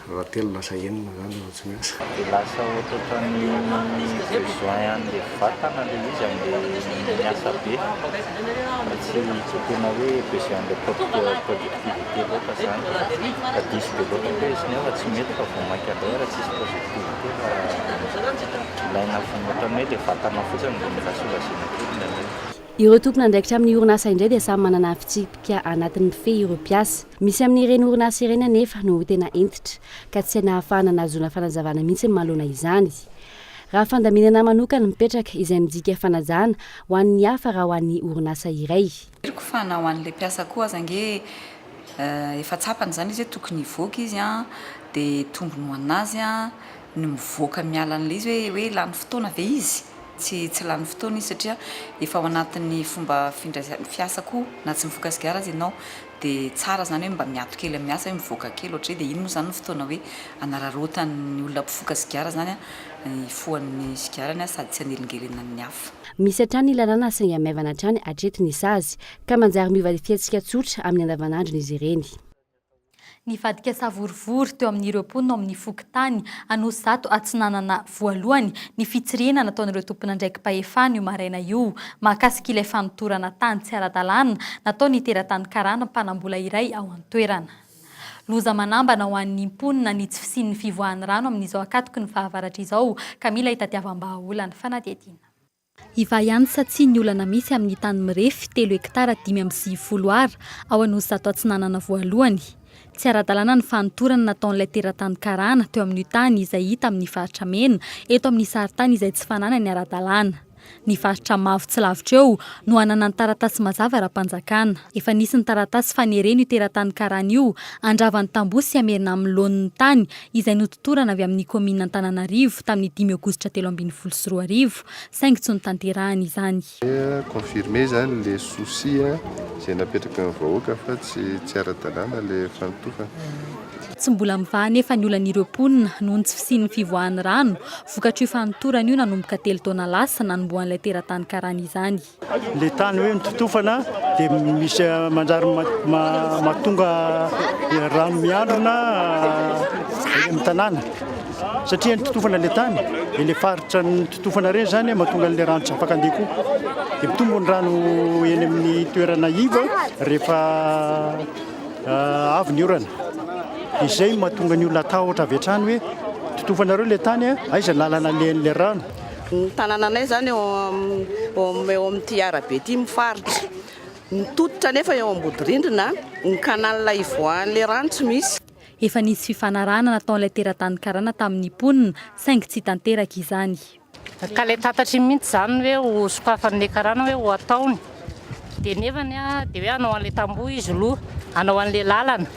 Raha telo lasa enina zany rehefa tsy miasa. Dia lasa ohatrohatran'ny besoin an'ilay vatana ilay izy amin'ilay miasa be fa tsy tsy tena hoe besoin an'ilay productivité loatra izany. Fa diso be loatra koa izy nefa tsy mety fa vao mainka indray raha tsisy productivité fa ilaina ohatran'ny hoe ilay vatana fotsiny dia mila soulager-na kely indraindray. Ireo tompon'andraikitra amin'ny orinasa indray dia samy manana fitsipika anatiny mifehy ireo mpiasa. Misy amin'ireny orinasa ireny anefa no tena hentitra ka tsy nahafahana nahazoana fanazavana mihitsy manoloana izany. Raha fandaminana manokana mipetraka izay midika fanajana ho an'ny hafa raha ho an'ny orinasa iray. Heveriko fa na ho an'ilay mpiasa koa aza ange efa tsapany izany izy hoe tokony hivoaka izy an, dia tombony ho an'azy an ny mivoaka miala an'ilay izy hoe hoe lany fotoana ve izy? Tsy tsy lany fotoana izy satria efa ao anatin'ny fomba findraisana fiasa koa na tsy mifoka sigara aza ianao dia tsara izany hoe mba miato kely amin'ny asa hoe mivoaka kely ohatr'izay dia iny moa izany no fotoana hoe anararaotan'ny olona mpifoka sigara izany an hifohany ny sigarany an sady tsy hanelingelenany ny hafa. Misy hatrany ny lalàna saingy maivana hatrany hatreto ny sazy ka manjary miova fihetsika tsotra amin'ny andavanandron'izy ireny. Nivadika savorovoro teo amin'ireo mponina ao amin'ny fokontany Anosizato Atsinanana voalohany ny fitsirihana nataon'ireo tompon'andraiki-pahefana io maraina io mahakasika ilay fanotorana tany tsy ara-dalàna nataon'ny teratany karana mpanambola iray ao an-toerana. Loza manambana ho an'ny mponina ny tsy fisian'ny fivoahan'ny rano amin'izao ankatoky ny fahavaratra izao ka mila hitadiavam-bahaolana. Fanadihadiana. Hivaha ihany sa tsia ny olana misy amin'ny tany mirefy telo hektara 95 ara ao Anosizato Atsinanana voalohany. Tsy ara-dalàna ny fanotorana nataon'ilay teratany karana teo amin'io tany izay hita amin'ny faritra mena eto amin'ny sarintany izay tsy fananany ara-dalàna. Ny faritra mavo tsy lavitra eo no ananany taratasy mazava ara-panjakana. Efa nisy ny taratasy fanerena io teratany karana io handrava ny tamboho sy hamerina amin'ny laoniny ny tany izay nototorana avy amin'ny kaominina Antananarivo tamin'ny dimy aogositra 2013, saingy tsy notanterahiny izany. Confirmer zany le souci zay napetraky ny vahoaka fa tsy tsy ara-dalàna le fanotofana. Tsy mbola mivaha anefa ny olan'ireo mponina noho ny tsy fisian'ny fivoahan'ny rano vokatr'io fanotorana io nanomboka telo taona lasa nanombohan'ilay teratany karana izany. Le tany hoe mitotofana dia misy manjary mahatonga rano miandrona eny amin'ny tanàna satria nitotofana le tany dia le faritra nitotofana ireny zany mahatonga an'le rano tsy afaka andeha koa dia mitombo ny rano eny amin'ny toerana iva rehefa avy ny orana. Izay no mahatonga ny olona hatahotra avy hatrany hoe totofanareo le tany aiza ny lalana alehan'le rano. Ny tanànanay izany eo eo amin'ity arabe ity mifaritra. Ny tototra anefa eo Ambodirindrina, ny canal ivoahan'ilay rano tsy misy. Efa nisy fifanarahana nataon'ilay teratany karana tamin'ny mponina, saingy tsy tanteraka izany. Ka ilay tatatra iny mihitsy izany hoe ho sokafan'ilay karana hoe ho ataony. Dia nefany dia hoe hanao an'ilay tamboho izy aloha, hanao an'ilay lalana.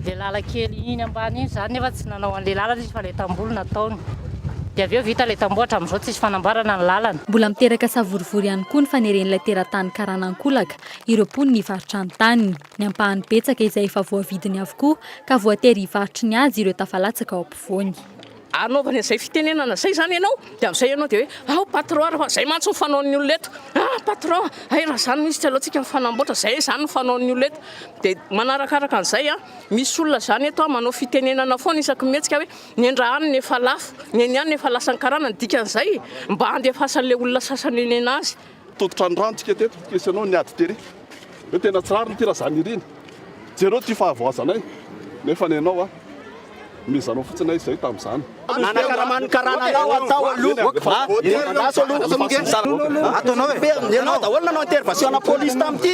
Le lala-kely iny ambany iny zany nefa tsy nanao an'le lalana izy fa le tamboho no nataony. Dia avy eo vita le tamboho hatramin'izao tsisy fanamboarana ny lalana. Mbola miteraka savorovoro ihany koa ny faneren'ilay teratany karana ankolaka ireo mponina hivarotra ny taniny. Ny ampahany betsaka izay efa voavidiny avokoa ka voatery hivarotry ny azy ireo tafalatsaka ao ampovoany. Anaovany an'izay fitenenana izay izany ianao, dia amin'izay ianao dia hoe, ao patron ary fa izay mantsy no fanaon'ny olona eto, ah patron, hay raha izany no izy tsy aleontsika mifanamboatra, izay izany no fanaon'ny olona eto. Dia manarakaraka an'izay an, misy olona izany eto an, manao fitenenana foana isaky ny mihetsika hoe, ny an-dRahany no efa lafo, ny an'i any efa lasan'ny karana, ny dikan'izay mba handefasan'ilay olona sasany eny azy. Tototra ny rano tsika teto, kesy anao niady tery hoe tena tsy rariny ity raha zany iriny, jereo ity fahavoazanay nefa ny anao a mezanao fotsiny ay zay tamzany. Nanakaraman'ny karana anao atao aloha andraso aloha ataonao e ianao daholo nanao intervention na police tamin'ity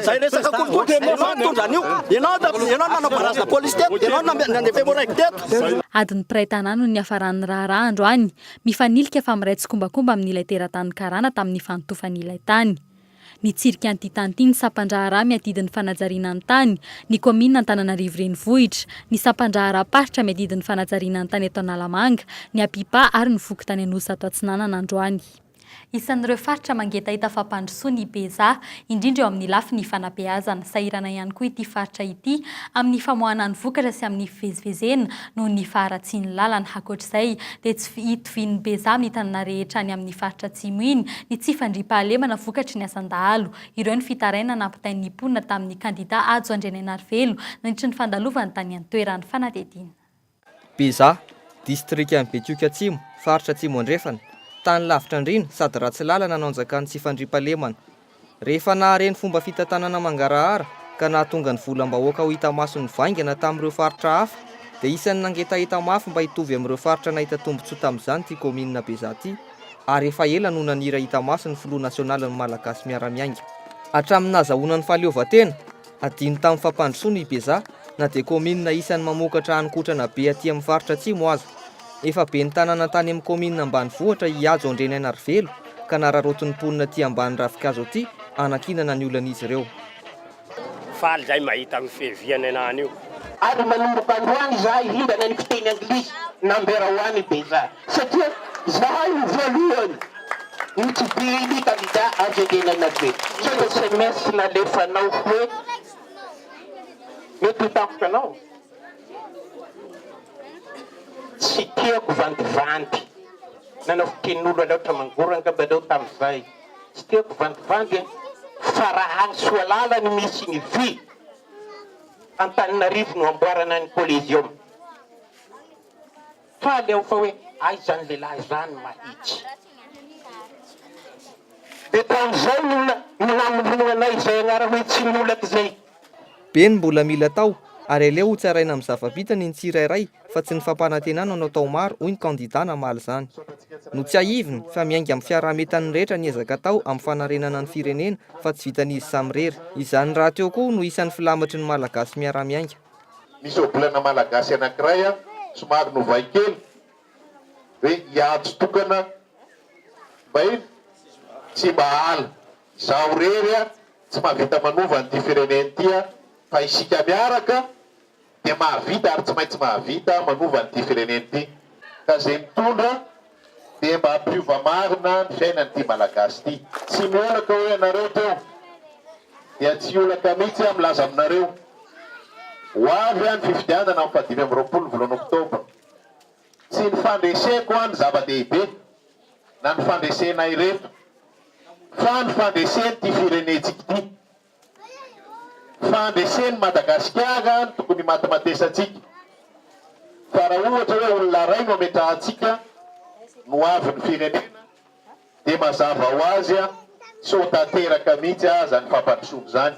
zay resaka kolikoly ianao nitondra an'io ianao ianao nanao barrage na police teto ianao nandefa emmo-reg teto. Adin'ny mpiray tanàna no niafaran'ny raharaha androany. Mifanilika fa miray tsikombakomba amin'ilay teratany karana tamin'ny fanotofany ilay tany. Nitsirika an'ity tany ity ny sampandraharaha miadidy ny fanajariana ny tany, ny kaominina Antananarivo Renivohitra, ny sampandraharaham-paritra miadidy ny fanajariana ny tany eto Analamanga, ny Apipa ary ny fokontany Anosizato Atsinanana androany. Isan'ireo faritra mangetaheta fampandrosoana i Bezaha, indrindra eo amin'ny lafiny fanabeazana. Sahirana ihany koa ity faritra ity amin'ny famoahana ny vokatra sy amin'ny fivezivezena noho ny faharatsian'ny lalana. Ankoatra izay dia tsy itovian'ny Bezaha amin'ny tanàna rehetra any amin'ny faritra atsimo iny ny tsy fandriampahalemana vokatry ny asan-dahalo. Ireo ny fitarainana nampitain'ny mponina tamin'ny kandida Hajo Andrianainarivelo nandritry ny fandalovany tany an-toerana. Fanadihadiana. Bezaha, distrikan'i Betioky Atsimo, faritra Atsimo Andrefana, tany lavitra andriana sady ratsy lalana no anjakan'ny tsy fandriampahalemana. Rehefa nahare ny fomba fitantanana mangarahara ka nahatonga ny volam-bahoaka ho hita maso nivaingana tamin'ireo faritra hafa dia isan'ny nangetaheta mafy mba hitovy amin'ireo faritra nahita tombontsoa tamin'izany ity kaominina Bezaha ity ary efa ela no naniry hahita maso ny filoha nasionalin'ny Malagasy Miara-Miainga. Hatramin'ny nahazahoana ny fahaleovantena Adino tamin'ny fampandrosoana i Bezaha na dia kaominina isan'ny mamokatra hanin-kotrana be aty amin'ny faritra atsimo aza. Efa ben'ny tanàna tany amin'ny kaominina ambanivohitra i Hajo Andrianainarivelo ka nararaotin'ny mponina aty ambany ravinkazo aty hanankinana ny olan'izy ireo. Faly zahay mahita ny fiaviany anany io. Ary manomboka androany izahay hindana ny fiteny anglisy number one i Bezaha satria izahay no voalohany Notsidihin'ny kandida Andriandrianainarivelo. Sao dia sms nalefanao hoe mety ho tampoka anao? Tsy tiako vandivandy. Nanao fitenin'olo Alaotra Mangoro angamba ianao tamin'izay. Tsy tiako vandivandy fa raha any Soalala no misy ny vy, Antananarivo no amboarana ny Coliseum. Faly aho fa hoe aiza ny lehilahy izany mahitsy. Dia tamin'izay no no namoronanay izay anarana hoe Tsimolaka izay. Be ny mbola mila atao ary aleo ho tsaraina amin'ny zava-bitany ny tsirairay fa tsy ny fampanantenana no atao maro hoy ny kandida namaly izany. Notsiahiviny fa miainga amin'ny fiaraha-mientan'ny rehetra ny ezaka atao amin'ny fanarenana ny firenena fa tsy vitan'izy samirery. Izany rahateo koa no isan'ny filamatry ny Malagasy miara-miainga. Misy ohabolana malagasy anankiray somary novay kely hoe hiantso tokana mba ino? Tsy mba ala. Izaho irery tsy mahavita manova an'ity firenena ity fa isika miaraka dia mahavita ary tsy maintsy mahavita manova an'ity firenena ity. Ka izay mitondra dia mba hampiova marina ny fiainan'ity Malagasy ity. Tsy miolaka hoy ianareo teo, dia tsy hiolaka mihitsy aho milaza aminareo. Ho avy ny fifidianana amin'ny faha 25 ny volana oktobra. Tsy ny fandreseko no zava-dehibe, na ny fandresena ireto, fa ny fandresen'ity firenentsika ity. Fandresen'i Madagasikara no tokony himatimatesantsika. Fa raha ohatra hoe olona iray no ametrahantsika ny ho avin'ny firenena dia mazava ho azy tsy ho tanteraka mihitsy aza ny fampandrosoana izany.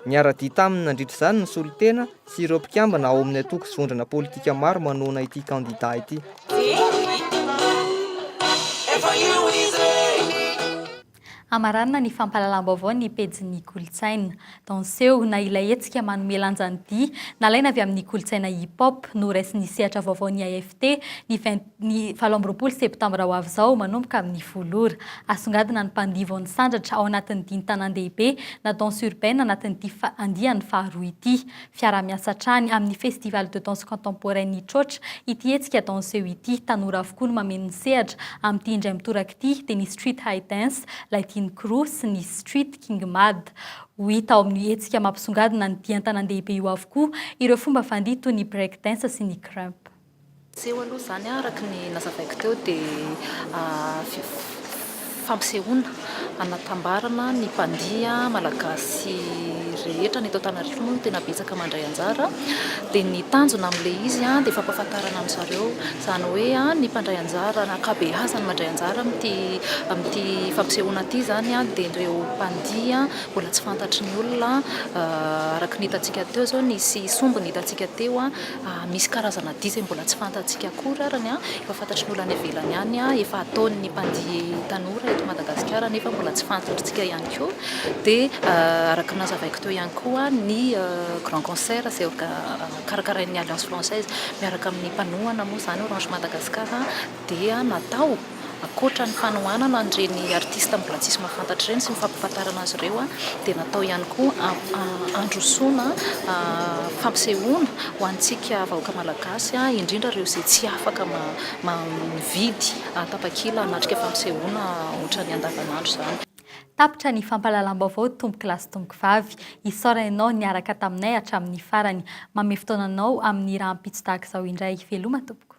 Niara-dia taminy nandritra izany ny solontena sy ireo mpikambana ao amin'ny antoko sy vondrona politika maro manohana ity kandida ity. Hamaranana ny fampahalalam-baovao ny pejin'ny kolontsaina. Danseo, na ilay hetsika manome lanja ny dihy, nalaina avy amin'ny kolontsaina hip-hop, noraisin'ny sehatra vaovaon'ny AFT ny vingt ny 28 septambra ho avy izao, manomboka amin'ny folo ora. Asongadina ny mpandihy vao nisandratra ao anatin'ny dihy tanàn-dehibe na danse urbaine anatin'ity andiany faharoa ity. Fiaraha-miasa hatrany amin'ny Festival de danse contemporaine Itroatra ity hetsika Danseo ity. Tanora avokoa no mameno ny sehatra amin'ity indray mitoraka ity dia ny Street High Dance, Lighting Crew sy ny Street King Mad. Ho hita ao amin'io hetsika mampisongadina ny dihy an-tanàn-dehibe io avokoa ireo fomba fandihy toy ny break dance sy ny krump. Seho aloha izany araka ny nazavaiko teo dia fampisehoana hanatambarana ny mpandihy malagasy rehetra, ny eto Antananarivo moa no tena betsaka mandray anjara, dia ny tanjona amin'ilay izy dia fampahafantarana an-dry zareo, izany hoe ny mpandray anjara na ankabeazany mandray anjara amin'ity amin'ity fampisehoana ity izany dia ireo mpandihy mbola tsy fantatry ny olona, araka ny hitantsika teo izao nisy sombiny hitantsika teo. Misy karazana dihy izay mbola tsy fantatsika akory ary ny efa fantatry ny olona any ivelany any, efa ataon'ny mpandihy tanora eto Madagasikara nefa mbola tsy fantatritsika ihany koa. Dia araka ny nazavaiko teo ihany koa ny grand concert izay karakarain'ny Alliance Française miaraka amin'ny mpanohana moa izany Orange Madagascar dia natao Ankoatra ny fanohanana an'ireny artista mbola tsisy mahafantatra ireny sy ny fampahafantarana azy ireo dia natao ihany koa handrosoana fampisehoana ho antsika vahoaka malagasy indrindra ireo izay tsy afaka mividy tapakila hanatrika fampisehoana ohatran'ny andavanandro izany. Tapitra ny fampahalalam-baovao tompokolahy sy tompokovavy. Isaorana ianao niaraka taminay hatramin'ny farany. Manome fotoana anao amin'ny rahampitso tahaka izao indray. Veloma tompoko.